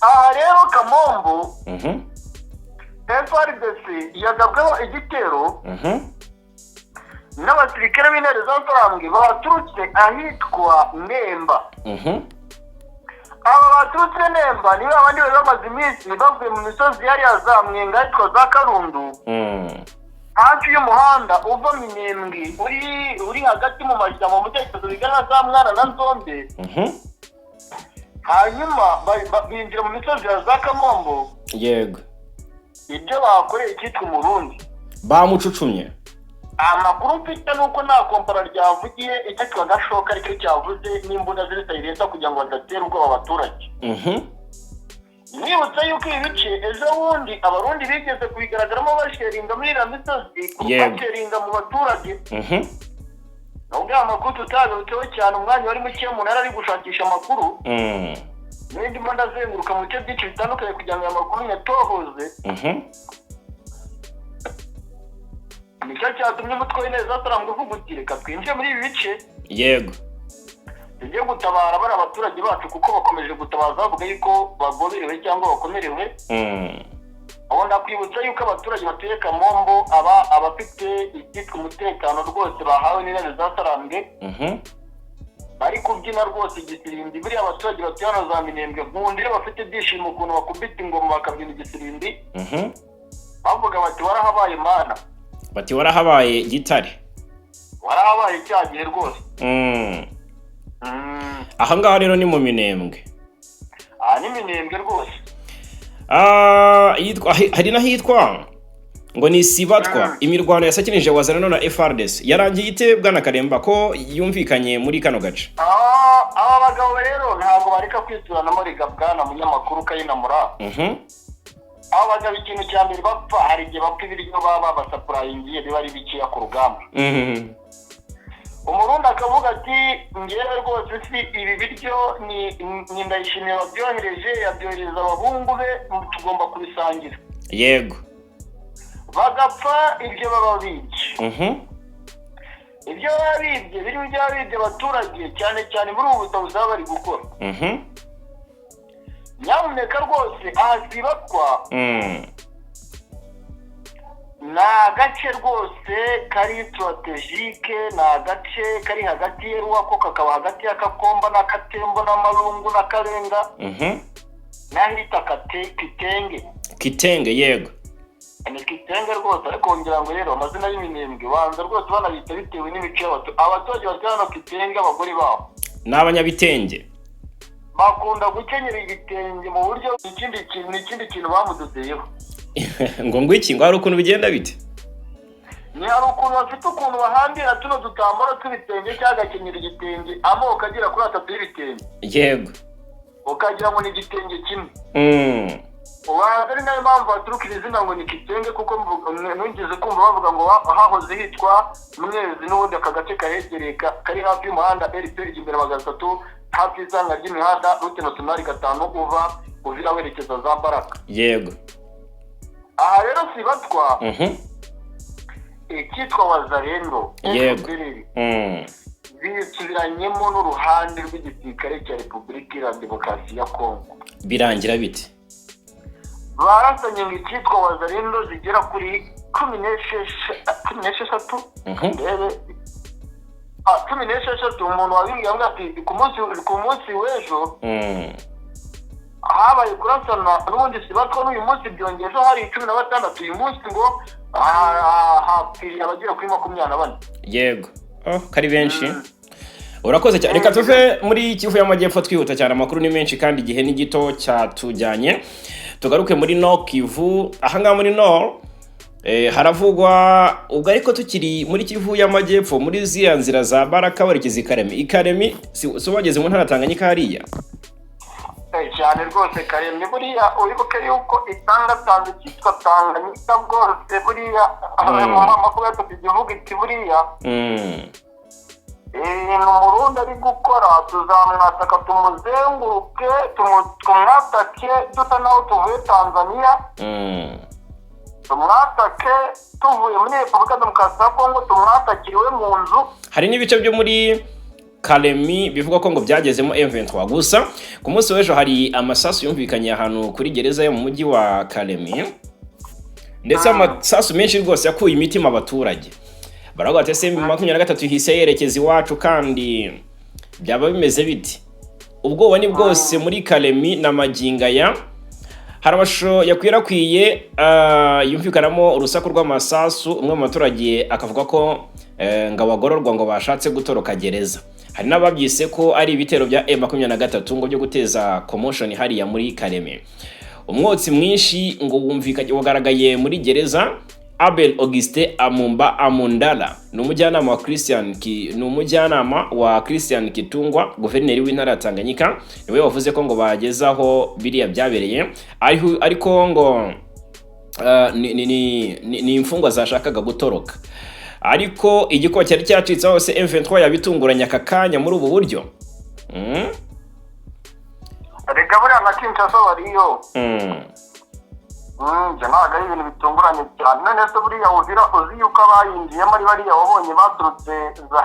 Aha rero Kamombo, FARDC yagabweho igitero n'abasirikare b'intare za Sarambwe baturutse ahitwa Nemba. Aba baturutse Nemba ni babandi bari bamaze iminsi bavuye mu misozi yariya za Mwenga, ahitwa za Karundu, hafi y'umuhanda uva Minembwe uri hagati mu mashyamba mu cyerekezo bigana za Mwana na Nzombe. Hanyuma binjira mu misozi ya za Kamombo. Ibyo bakoreye icyitwa Umurundi, Bamucucumye. Amakuru mfite ni uko nta kombora ryavugiye, icyitwa gashoka aricyo cyavuze n'imbunda ziri sayireta kugira ngo badatera ubwoba abaturage. Nibutse yuko ibi bice ejo bundi Abarundi bigeze kubigaragaramo basheringa muri iriya misozi, basheringa mu baturage. Nubwo aya makuru tutagarutseho cyane, umwanya wari muke, umuntu yari ari gushakisha amakuru, n'indi ndazenguruka mu bice byinshi bitandukanye kugira ngo aya makuru nyatohoze. Nicyo cyatumye umutwe w'intare za uvuga uti: "Reka twinjire muri ibi bice, tujye gutabara bari abaturage bacu, kuko bakomeje gutabaza bavuga yuko bagoberewe cyangwa bakomerewe." Aho ndakwibutsa yuko abaturage batuye Kamombo aba abafite icyitwa umutekano rwose bahawe n'intare za Sarambwe, bari kubyina rwose igisirimbi. Buriya abaturage batuye hano za Minembwe, nkunda iyo bafite ibyishimo ukuntu bakubita ingoma bakabyina igisirimbi, bavuga bati: "Warahabaye Mana." Bati: "Warahabaye Gitare." Warahabaye cya gihe rwose. Aha ngaha rero ni mu Minembwe. Aha ni Minembwe rwose. Hari n'ahitwa ngo ni Sibatwa, imirwano yasakinije Wazalendo na FARDC yarangiye ite, bwana Karemba, ko yumvikanye muri kano gace? Aba bagabo rero ntabwo bareka kwituranamo. Rega bwana munyamakuru Kayinamura, aba bagabo ikintu cya mbere bapfa, hari igihe bapfa ibiryo baba babasapurayingiye biba ari bikeya ku rugamba. Umurundi akavuga ati: "Ngewe rwose si ibi biryo ni Ndayishimiye wabyohereje, yabyohereza abahungu be, tugomba kubisangira." Bagapfa ibyo baba bibye. Ibyo baba bibye birimo ibyo baba bibye abaturage, cyane cyane muri ubu butabuzi baba bari gukora. Nyamuneka rwose, aha Sibatwa ni agace rwose kari stratégique, ni agace kari hagati y'Eruwako, kakaba hagati ya Kakomba na Katembo n'Amarungu na Karenga n'ahita Kitenge. Kitenge, yego. Ni Kitenge rwose, ariko ngira ngo rero amazina y'Iminembwe banza rwose banabita bitewe n'imico y'abaturage. Abaturage batuye hano Kitenge, abagore babo Ni abanyabitenge. bakunda gukenyera ibitenge mu buryo ikindi kintu, ni ikindi kintu bamudodeyeho. Ngo iki? Ngo hari ukuntu bigenda bite? Ni hari ukuntu bafite ukuntu bahambira tuno dutambaro tw'ibitenge cyangwa agakenyera igitenge, amoko agera kuri atatu y'ibitenge, ukagira ngo ni igitenge kimwe. Ubanza ari nayo mpamvu haturuka iri zina ngo ni Kitenge, kuko nungeze kumva bavuga ngo hahoze hitwa Mwezi. N'ubundi aka gace kahegereye kari hafi y'umuhanda RP 1300, hafi y'isanga ry'imihanda, route nationale 5, uva Uvira werekeza za Baraka. Aha rero Sibatwa, icyitwa Wazalendo, FDLR, bisubiranyemo n'uruhande rw'igisirikare cya Repubulika Iharanira Demokarasi ya Kongo. Birangira bite? Barasanye ngo icyitwa Wazalendo zigera kuri 16, ndebe, 16. Umuntu wabimbwiye avuga ati ku munsi w'ejo habaye kurasana n'ubundi Sibatwa, n'uyu munsi byongeye. Ejo hari 16, uyu munsi ngo hapfiriye abagera kuri 24. Yego, oh, kari benshi. Urakoze cyane. Reka tuve muri Kivu y'Amajyepfo twihuta cyane, amakuru ni menshi kandi igihe ni gito cyatujyanye. Tugaruke muri Nord Kivu. Ahangaha muri Nord haravugwa ubwo, ariko tukiri muri Kivu y'Amajyepfo, muri ziriya nzira za Baraka werekeza i Karemi, i Karemi si wageze mu ntara ya Tanganyika hariya? Cyane rwose. Karemye buriya uribuke yuko itangatanze cyitwa Tanganyika bwose buriya mu 23 igihugu iti buriya ibintu Umurundi ari gukora, tuzamwataka, tumuzenguruke, tumwatake dusa naho tuvuye Tanzania, tumwatake tuvuye muri Repubulika Demokarasi ya Kongo, tumwatakiriwe mu nzu. Hari n'ibice byo muri Karemi bivuga ko ngo byagezemo M23. Gusa ku munsi w'ejo hari amasasu yumvikanye ahantu kuri gereza yo mu mujyi wa Karemi, ndetse amasasu menshi rwose yakuye imitima abaturage. Baravuga bati: "Ese 23 ihise yerekeza iwacu kandi byaba bimeze biti?" Ubwoba ni bwose muri Karemi na Magingaya. Hari amashusho yakwirakwiye yumvikanamo urusaku rw'amasasu, umwe mu baturage akavuga ko ngo abagororwa ngo bashatse gutoroka gereza. Hari n'ababyise ko ari ibitero bya M23 ngo byo guteza commotion hariya muri Kareme. Umwotsi mwinshi ngo wumvikanye, wagaragaye muri gereza. Abel Augustin Amumba Amundala ni umujyanama wa Christian Kitungwa, guverineri w'intara ya Tanganyika, niwe wavuze ko ngo bagezaho biriya byabereye, ariko ngo ni imfungwa zashakaga gutoroka, ariko igikuba cyari cyacitse hose. M23 yabitunguranye aka kanya muri ubu buryo. Rega buriya na Kinshasa bariyo. Ibyo ntabwo ari ibintu bitunguranye cyane. None se buriya Uvira, uzi yuko abayinjiyemo ari bariya wabonye baturutse za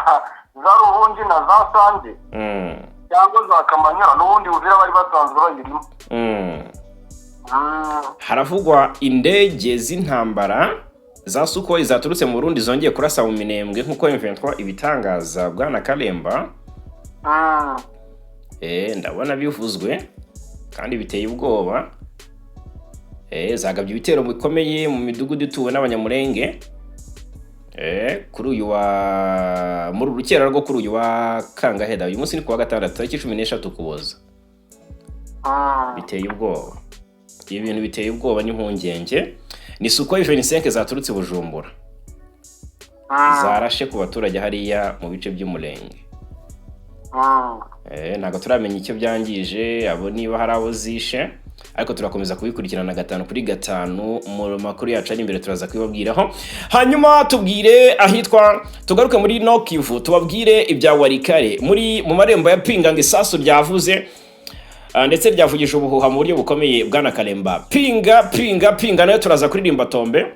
Ruhungi na za Sange cyangwa za Kamanyura? N'ubundi Uvira bari basanzwe bayirimo. Haravugwa indege z'intambara za Sukhoi zaturutse mu Burundi zongeye kurasa mu Minembwe, nk'uko M23 ibitangaza, bwana Karemba. Ndabona bivuzwe kandi biteye ubwoba. Zagabye ibitero bikomeye mu midugudu ituwe n'Abanyamurenge. Kuri uyu wa muri urukera rwo kuri uyu wa kangahe? Uyu munsi ni kuwa gatandatu, tariki 13 Ukuboza. Biteye ubwoba, ibi bintu biteye ubwoba n'impungenge. Ni Sukhoi 25 zaturutse i Bujumbura zarashe ku baturage hariya mu bice by'Umurenge. Ntabwo turamenya icyo byangije abo, niba hari abo zishe, ariko turakomeza kubikurikirana gatanu kuri gatanu. Mu makuru yacu ari imbere turaza kubibabwiraho. Hanyuma tubwire ahitwa, tugaruke muri Nord Kivu, tubabwire ibya Walikale muri mu marembo ya Pinga, ngo isasu ryavuze ndetse ryavugije ubuhuha mu buryo bukomeye. Bwana Karemba, Pinga, Pinga, Pinga nayo turaza kuririmba tombe.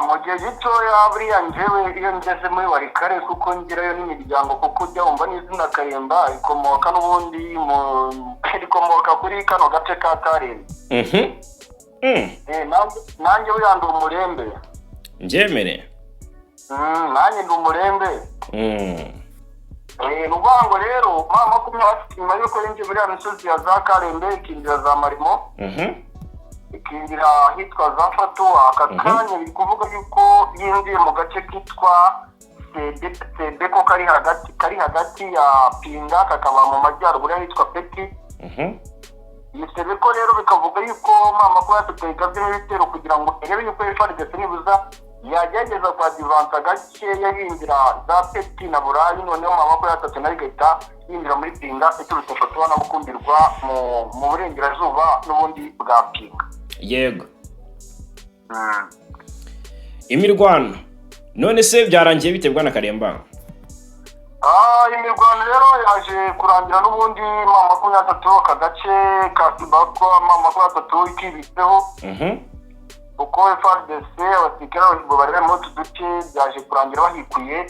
Mu gihe gitoya buriya njyewe iyo ngeze muri Walikale, kuko ngerayo n'imiryango, kuko ujya wumva n'izina Karemba rikomoka n'ubundi rikomoka kuri kano gace ka Karembe. Nanjye buriya ndi umurembe. Mbyemere. Nanjye ndi umurembe. Ni ukuvuga ngo rero M23 nyuma y'uko yinjiye muri ya misozi ya za Karembe, ikinjira za Marimo, ikinjira ahitwa za Fatuwa, aka kanya biri kuvuga yuko yinjiye mu gace kitwa Sebeko kari hagati ya Pinga, kakaba mu majyaruguru y'ahitwa Peti. Iyi Sebeko rero bikavuga yuko M23 igabyemo ibitero kugira ngo irebe yuko FARDC nibuza yagerageza kwadivansa gakeya yinjira za Peti na Burayi, noneho M23 nayo igahita yinjira muri Pinga iturutse Fatuwa na Bukumbirwa mu burengerazuba n'ubundi bwa Pinga. Imirwano none se byarangiye bite, bwana Karemba? Imirwano rero yaje kurangira n'ubundi M23 aka gace ka Kibakwa M23 ikibitseho, kuko FARDC abasirikare bari bari muri utu duce byaje kurangira bahikuye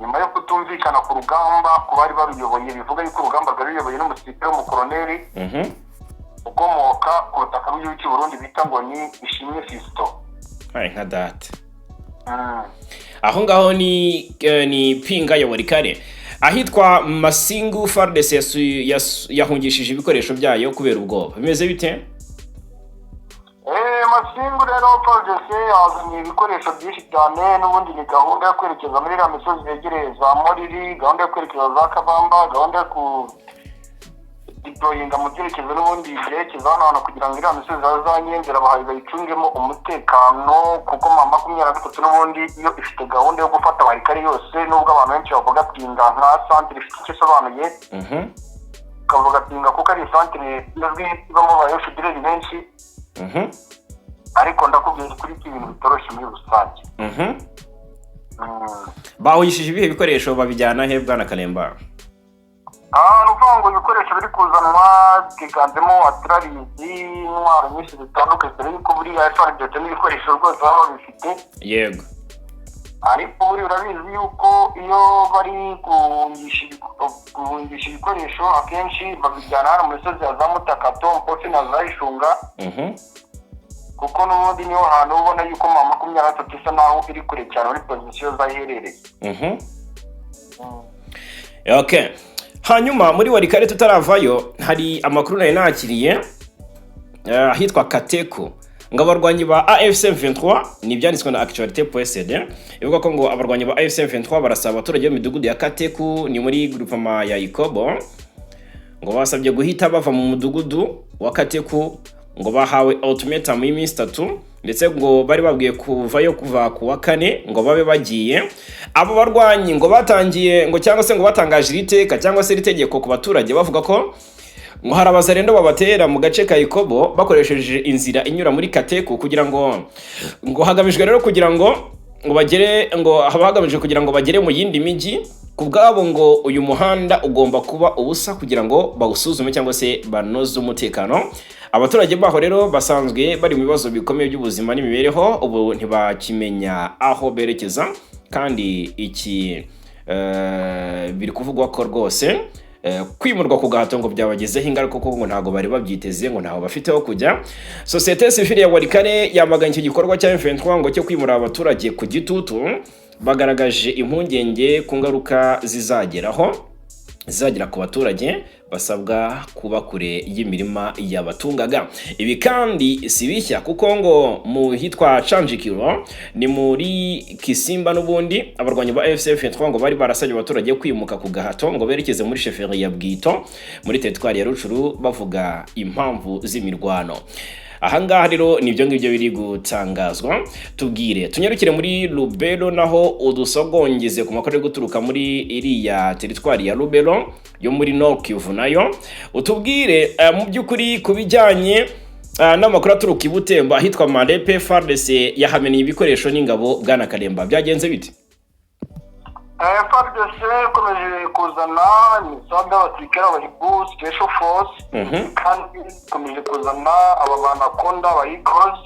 nyuma yo kutumvikana ku rugamba ku bari baruyoboye. Bivuga yuko urugamba rwari ruyoboye n'umusirikare w'umukoroneri ukomoka ku butaka bw'igihugu cy'u Burundi bita ngo ni Ishimwe Fiston. Hai nka data! Aho ngaho ni Pinga ya Walikale, ahitwa Masingu, FARDC yahungishije ibikoresho byayo kubera ubwoba. Bimeze bite? Masingu rero FARDC yazanye ibikoresho byinshi cyane. N'ubundi ni gahunda yo kwerekeza muri iriya misozi yegereye za Moriri, gahunda yo kwerekeza za Kabamba, gahunda yo ku deployinga mu byerekezo n'ubundi byerekeza hano hantu kugira ngo iriya misozi ya za Nyenzera bahaye bayicungemo umutekano, kuko M23 n'ubundi iyo ifite gahunda yo gufata Walikale yose, nubwo abantu benshi bavuga Pinga nka centre ifite icyo isobanuye, ukavuga Pinga kuko ari centre izwi ibamo ba FDLR benshi, ariko ndakubwira kuri ko ibintu bitoroshye muri rusange. Bahungishije ibihe bikoresho, babijyana he, bwana Karemba? Ni ukuvuga ngo ibikoresho biri kuzanwa byiganjemo artilleries, intwaro nyinshi zitandukanye, dore yuko buriya FARDC n'ibikoresho rwose baba babifite. Ariko buriya urabizi yuko iyo bari guhungisha ibikoresho akenshi babijyana hano mu misozi ya za Mutakato, Mpofi na za Ishunga, kuko n'ubundi niho hantu ubona yuko M23 isa naho iri kure cyane muri position zayiherereye. Okay, hanyuma muri Walikale tutaravayo, hari amakuru nari nakiriye ahitwa Kateko ngo abarwanyi ba AFC M23, ni ibyanditswe na actualité.cd, ivuga ko ngo abarwanyi ba AFC M23 barasaba abaturage b'imidugudu ya Kateku, ni muri groupement ya Ikobo, ngo basabye guhita bava mu mudugudu wa Kateku, ngo bahawe ultimatum y'iminsi 3, ndetse ngo bari babwiye kuvayo kuva ku wa kane ngo babe bagiye. Abo barwanyi ngo batangiye ngo cyangwa se ngo batangaje iri teka cyangwa se iri tegeko ku baturage, bavuga ko ngo hari abazarendo babatera mu gace ka Ikobo bakoresheje inzira inyura muri Kateku, kugira ngo ngo hagamijwe rero kugira ngo ngo bagere ngo haba hagamijwe kugira ngo bagere mu yindi mijyi. Ku bwabo ngo uyu muhanda ugomba kuba ubusa kugira ngo bawusuzume cyangwa se banoze umutekano. Abaturage baho rero basanzwe bari mu bibazo bikomeye by'ubuzima n'imibereho, ubu ntibakimenya aho berekeza. Kandi iki biri kuvugwa ko rwose kwimurwa ku gahato ngo byabagezeho ingaruka, kuko ngo ntabwo bari babyiteze, ngo ntaho bafite ho kujya. Sosiyete sivile ya Walikale yamaganye icyo gikorwa cya M23 ngo cyo kwimura abaturage ku gitutu. Bagaragaje impungenge ku ngaruka zizagera ku baturage basabwa kuba kure y'imirima yabatungaga. Ibi kandi si bishya, kuko ngo mu hitwa Canjikiro, ni muri Kisimba, n'ubundi abarwanyi ba AFC M23 ngo bari barasabye abaturage kwimuka ku gahato ngo berekeze muri chefferie ya Bwito muri teritwari ya Rucuru, bavuga impamvu z'imirwano. Ahangaha rero ni ibyo ngibyo biri gutangazwa. Tubwire tunyarukire muri Lubero naho, udusogongeze ku makuru ari guturuka muri iriya teritwari ya Lubero yo muri Nord Kivu. Nayo utubwire mu by'ukuri ku bijyanye n'amakuru aturuka i Butembo ahitwa Marepe, FARDC yahameniye ibikoresho n'ingabo. Bwana Karemba, byagenze bite? FARDC ikomeje kuzana imisambi y'abasirikare, abahibu special force, kandi ikomeje kuzana aba banakonda, aba Eagles.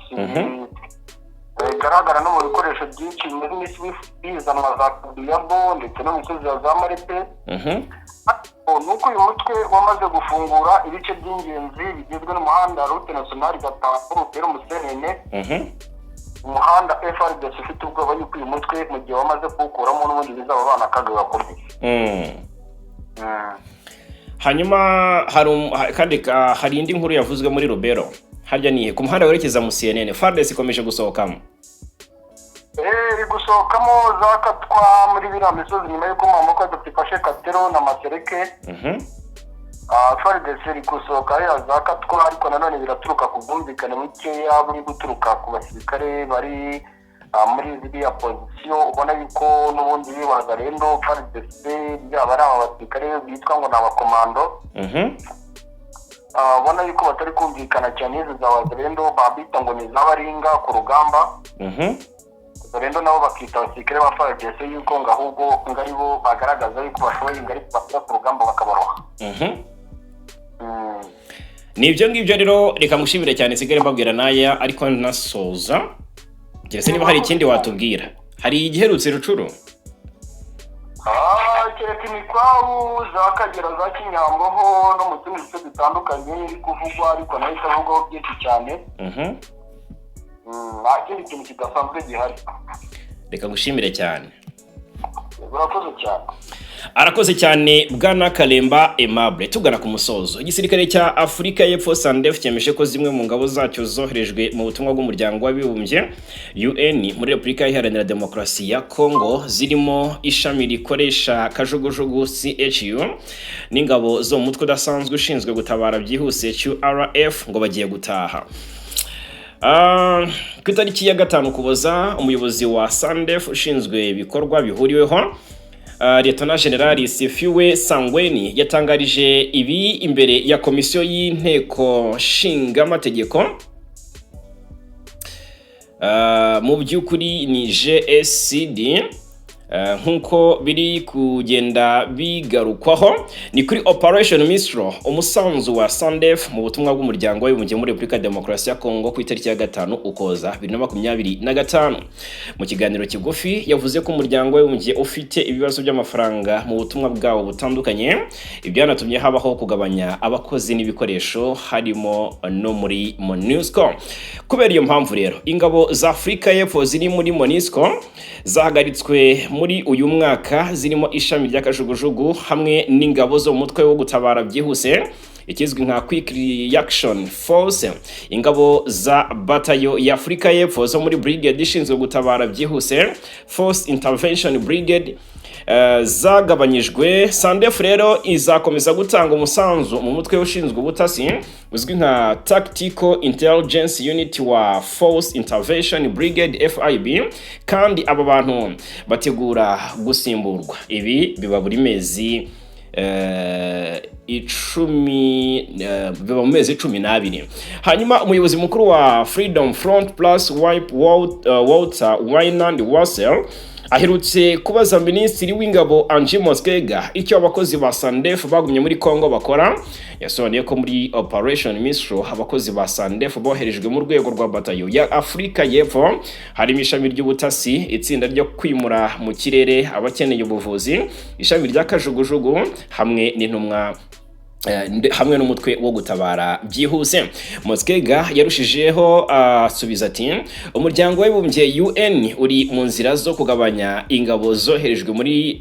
Bigaragara no mu bikoresho byinshi bimaze iminsi bizanwa za Kabiyabo ndetse no mu misozi ya za Marepe. Ni uko uyu mutwe wamaze gufungura ibice by'ingenzi bigizwe n'umuhanda route nationale 5 Rubero Musenene, umuhanda FARDC ufite ubwoba yuko uyu mutwe mu gihe wamaze kuwukuramo n'ubundi bizaba bana akaga gakomeye. Hanyuma hari kandi hari indi nkuru yavuzwe muri Rubero, harya nihe ku muhanda werekeza mu CNN FARDC ikomeje gusohokamo? Iri gusohokamo za Katwa muri biriya misozi nyuma y'uko Mamuka ifashe Katero na Masereke. FARDC iri gusohoka hariya za Katwa, ariko nanone biraturuka ku bwumvikane bukeya buri guturuka ku basirikare bari muri ziriya position. Ubona yuko n'ubundi Wazalendo, FARDC, byaba ari aba basirikare bitwa ngo ni abakomando, ubona yuko batari kumvikana cyane izi za Wazalendo babita ngo ni iz'abaringa ku rugamba. Wazalendo nabo bakita abasirikare ba FARDC yuko ngo ahubwo ngo aribo bagaragaza yuko bashoboye, ngo ariko bashyira ku rugamba bakabaroha. Ni ibyo ngibyo rero, reka ngushimire cyane, nsigare mbabwira n'aya ariko nasoza, keretse niba hari ikindi watubwira. Hari igiherutse Rucuru? Kereka imikwabu za Kagera, za Kinyamboho no mu tundi duce dutandukanye iri kuvugwa, ariko nayo itavugwaho byinshi cyane. Nta kindi kintu kidasanzwe gihari. Reka ngushimire cyane. Urakoze cyane. Arakoze cyane Bwana Kalemba Aimable. Tugana ku musozo, igisirikare cya Afurika y'Epfo SANDF cyemeje ko zimwe mu ngabo zacyo zoherejwe mu butumwa bw'Umuryango w'Abibumbye UN muri Repubulika Iharanira Demokarasi ya Congo, zirimo ishami rikoresha kajugujugu CHU n'ingabo zo mu mutwe udasanzwe ushinzwe gutabara byihuse QRF, ngo bagiye gutaha. Ku itariki ya 5 Ukuboza, umuyobozi wa SANDF ushinzwe ibikorwa bihuriweho, Lieutenant General Sifiwe Sangweni, yatangarije ibi imbere ya komisiyo y'Inteko Nshingamategeko. Mu by'ukuri ni JSCD. Nk'uko biri kugenda bigarukwaho, ni kuri Operation Mistral, umusanzu wa SANDF mu butumwa bw'Umuryango w'Abibumbye muri Repubulika ya Demokarasi ya Kongo, ku itariki ya 5 Ukuboza 2025. Mu kiganiro kigufi yavuze ko Umuryango w'Abibumbye ufite ibibazo by'amafaranga mu butumwa bwawo butandukanye, ibyanatumye habaho kugabanya abakozi n'ibikoresho, harimo no muri MONUSCO. Kubera iyo mpamvu rero, ingabo za Afurika y'Epfo ziri muri MONUSCO zahagaritswe muri uyu mwaka, zirimo ishami ry'akajugujugu hamwe n'ingabo zo mu mutwe wo gutabara byihuse, ikizwi nka Quick Reaction Force. Ingabo za batayo ya Afurika y'Epfo zo muri brigade ishinzwe gutabara byihuse, Force Intervention Brigade, zagabanyijwe. SANDF rero izakomeza gutanga umusanzu mu mutwe ushinzwe ubutasi uzwi nka Tactical Intelligence Unit wa Force Intervention Brigade, FIB, kandi aba bantu bategura gusimburwa. Ibi biba buri mezi 10, biba mu mezi 12. Hanyuma umuyobozi mukuru wa Freedom Front Plus Wipe, Walter Wynand Wassel, aherutse kubaza Minisitiri w'Ingabo Angie Motshekga icyo abakozi ba SANDF bagumye muri Congo bakora. Yasobanuye ko muri Operation Mistral abakozi ba SANDF boherejwe mu rwego rwa batayo ya Afurika y'Epfo, harimo ishami ry'ubutasi, itsinda ryo kwimura mu kirere abakeneye ubuvuzi, ishami rya kajugujugu hamwe n'intumwa hamwe n'umutwe wo gutabara byihuse. Motshekga yarushijeho asubiza ati: "Umuryango w'Abibumbye UN uri mu nzira zo kugabanya ingabo zoherejwe muri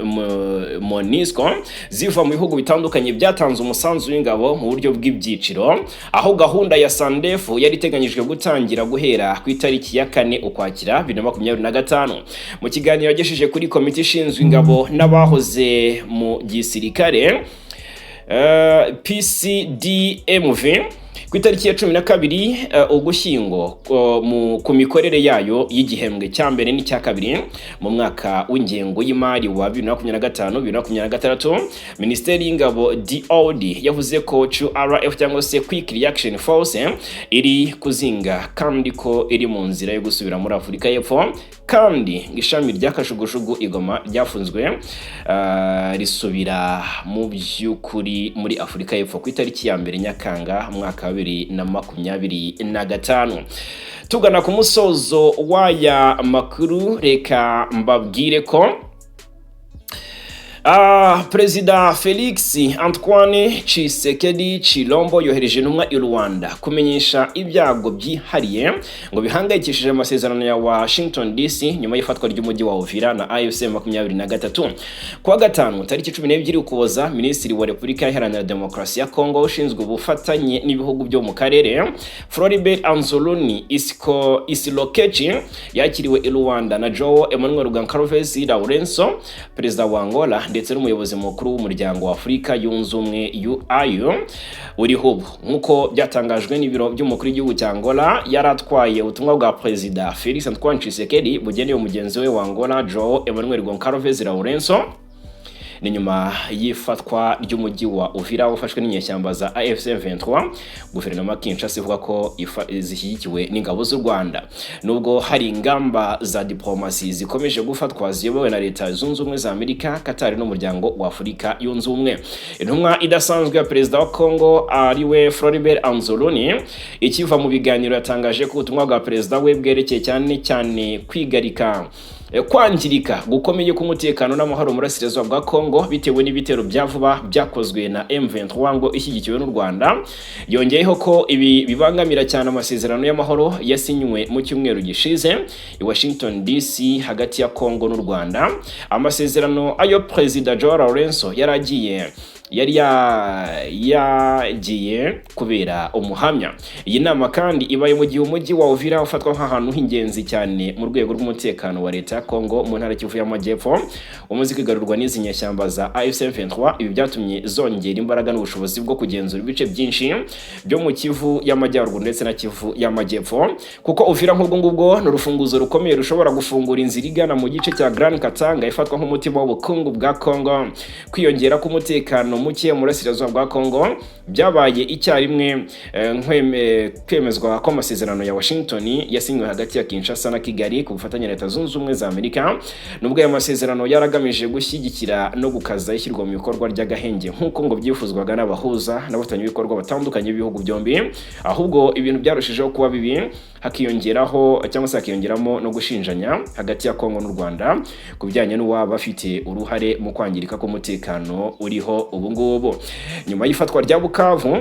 MONUSCO ziva mu bihugu bitandukanye byatanze umusanzu w'ingabo mu buryo bw'ibyiciro, aho gahunda ya SANDF yari iteganyijwe gutangira guhera ku itariki ya 4 Ukwakira 2025." Mu kiganiro yagejeje kuri komite ishinzwe ingabo n'abahoze mu gisirikare, PCDMV, ku itariki ya 12 Ugushyingo, ku mikorere yayo y'igihembwe cya mbere n'icya kabiri mu mwaka w'ingengo y'imari wa 2025 2026, Minisiteri y'Ingabo DOD yavuze ko QRF cyangwa se Quick Reaction Force iri kuzinga kandi ko iri mu nzira yo gusubira muri Afurika y'Epfo, kandi ishami rya kajugujugu igoma ryafunzwe, risubira mu by'ukuri muri Afurika y'Epfo ku itariki ya 1 Nyakanga umwaka wa bibiri. 2025. Tugana ku musozo w'aya makuru, reka mbabwire ko Perezida Felix Antoine Tshisekedi Chilombo yohereje intumwa i Rwanda kumenyesha ibyago byihariye ngo bihangayikishije amasezerano ya Washington DC nyuma y'ifatwa ry'umujyi wa Uvira na AFC 23. Kuwa gatanu tariki 12 Ukuboza, Minisitiri wa Repubulika Iharanira Demokarasi ya Kongo ushinzwe ubufatanye n'ibihugu byo mu karere, Floribert Anzuluni Isiko Isilokechi, yakiriwe i Rwanda na Joao Emmanuel Goncalves Lourenço, Perezida wa Angola, ndetse n'umuyobozi mukuru w'Umuryango wa Afurika Yunze Ubumwe, AU, uriho ubu. Nk'uko byatangajwe n'ibiro by'umukuru w'igihugu cya Angola, yari atwaye ubutumwa bwa Perezida Felix Antoine Tshisekedi bugenewe mugenzi we wa Angola, Joao Emmanuel Goncalves Lourenço. Ni nyuma y'ifatwa ry'umujyi wa Uvira wafashwe n'inyeshyamba za AFC 23, guverinoma ya Kinshasa ivuga ko zishyigikiwe n'ingabo z'u Rwanda. Nubwo hari ingamba za diplomasi zikomeje gufatwa ziyobowe na Leta Zunze Ubumwe za Amerika, Qatar n'Umuryango wa Afurika Yunze Ubumwe, intumwa idasanzwe ya Perezida wa Congo, ariwe Floribert Anzuluni, ikiva mu biganiro yatangaje ko ubutumwa bwa perezida we bwerekeye cyane cyane kwigarika kwangirika gukomeye k'umutekano n'amahoro mu burasirazuba bwa Congo bitewe n'ibitero bya vuba byakozwe na M23 ngo ishyigikiwe n'u Rwanda. Yongeyeho ko ibi bibangamira cyane amasezerano y'amahoro yasinywe mu cyumweru gishize i Washington DC hagati ya Congo n'u Rwanda, amasezerano ayo Perezida Joao Lourenço yari agiye yari yagiye kubera umuhamya. Iyi nama kandi ibaye mu gihe umujyi wa Uvira ufatwa nk'ahantu h'ingenzi cyane mu rwego rw'umutekano wa leta ya Congo mu ntara Kivu y'Amajyepfo umaze kwigarurwa n'izi nyeshyamba za AFC M23. Ibi byatumye zongera imbaraga n'ubushobozi bwo kugenzura ibice byinshi byo mu Kivu y'Amajyaruguru ndetse na Kivu y'Amajyepfo, kuko Uvira nk'ubwo ngubwo ni urufunguzo rukomeye rushobora gufungura inzira igana mu gice cya Grand Katanga ifatwa nk'umutima w'ubukungu bwa Congo. Kwiyongera k'umutekano muke mu burasirazuba bwa Congo byabaye icyarimwe kwemezwa ko amasezerano ya Washington yasinywe hagati ya Kinshasa na Kigali ku bufatanye na Leta Zunze Ubumwe za Amerika, nubwo aya masezerano yaragamije gushyigikira no gukaza ishyirwa mu bikorwa ry'agahenge nk'uko ngo byifuzwaga n'abahuza n'abafatanyabikorwa batandukanye b'ibihugu byombi, ahubwo ibintu byarushijeho kuba bibi, hakiyongeraho cyangwa se hakiyongeramo no gushinjanya hagati ya Congo n'u Rwanda ku bijyanye n'uwaba afite uruhare mu kwangirika k'umutekano uriho ubu ngubu. Nyuma y'ifatwa rya Bukavu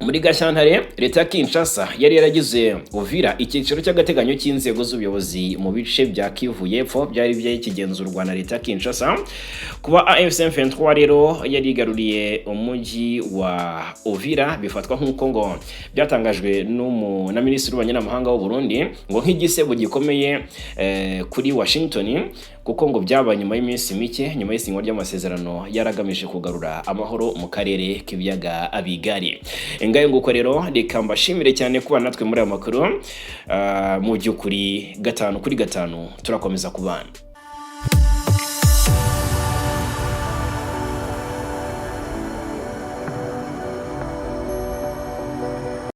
muri Gashyantare, leta ya Kinshasa yari yaragize Uvira icyiciro cy'agateganyo cy'inzego z'ubuyobozi mu bice bya Kivu y'Epfo byari byakigenzurwa na leta ya Kinshasa. Kuba AFC M23 rero yarigaruriye umujyi wa Uvira bifatwa nk'uko ngo byatangajwe na Minisitiri w'Ububanyi n'Amahanga w'u Burundi ngo nk'igisebo gikomeye kuri Washington, kuko ngo byabaye nyuma y'iminsi mike nyuma y'isinywa ry'amasezerano yaragamije kugarura amahoro mu karere k'ibiyaga bigari. Ngayo nguko rero, reka mbashimire cyane kuba natwe muri aya makuru. Mu by'ukuri, gatanu kuri gatanu turakomeza kubana.